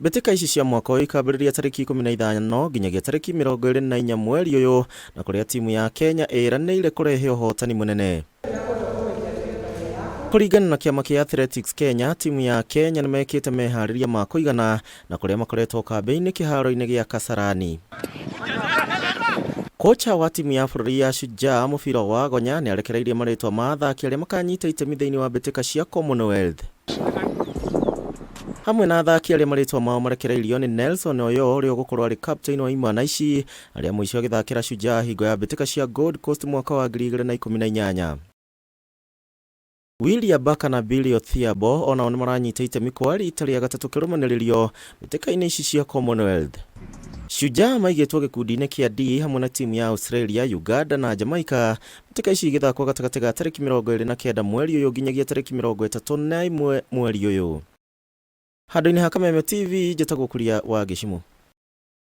Mbĩtĩka ici cia mwaka ũyũ ikambĩrĩria tarĩki 15 nginyagia tarĩki 24 mweri ũyũ, na kũrĩa timu ya Kenya ĩranĩire kũrehe ũhotani mũnene. Kũringana na kĩama kĩa Athletics Kenya, timu ya Kenya nĩ mekĩte meharĩria ma kũigana na kũrĩa makoretwo kambĩ-inĩ kĩharo-inĩ gĩa Kasarani. Kocha wa timu ya bũrũri ya Shujaa mũbira wa Gonya nĩ arekereirie marĩtwa ma athaki arĩa makanyita itemi thĩinĩ wa mbĩtĩka cia Commonwealth. Hamwe na athaki arĩa marĩtwa mao marekereirio nĩ Nelson Oyoo ũrĩa ũgũkorwo arĩ captain wa imwana ici arĩa mũico agĩthakĩra Shujaa hingo ya mbĩtĩka cia Gold Coast mwaka wa 2018. William Baka na Billy Othiambo onao nĩ maranyita itemi kwa rita rĩa gatatũ kĩrũmanĩrĩrio mbĩtĩka-inĩ ici cia Commonwealth. Shujaa maigĩtwo gĩkundi-inĩ kĩa D hamwe na timu ya Australia, Uganda na Jamaica. Mbĩtĩka ici igĩthakwo gatagatĩ ga tarĩki 29 mweri ũyũ nginyagia tarĩki 31 mweri ũyũ. Handũ-inĩ ha Kameme TV, njĩtagwo Kuria wa Gĩcimũ.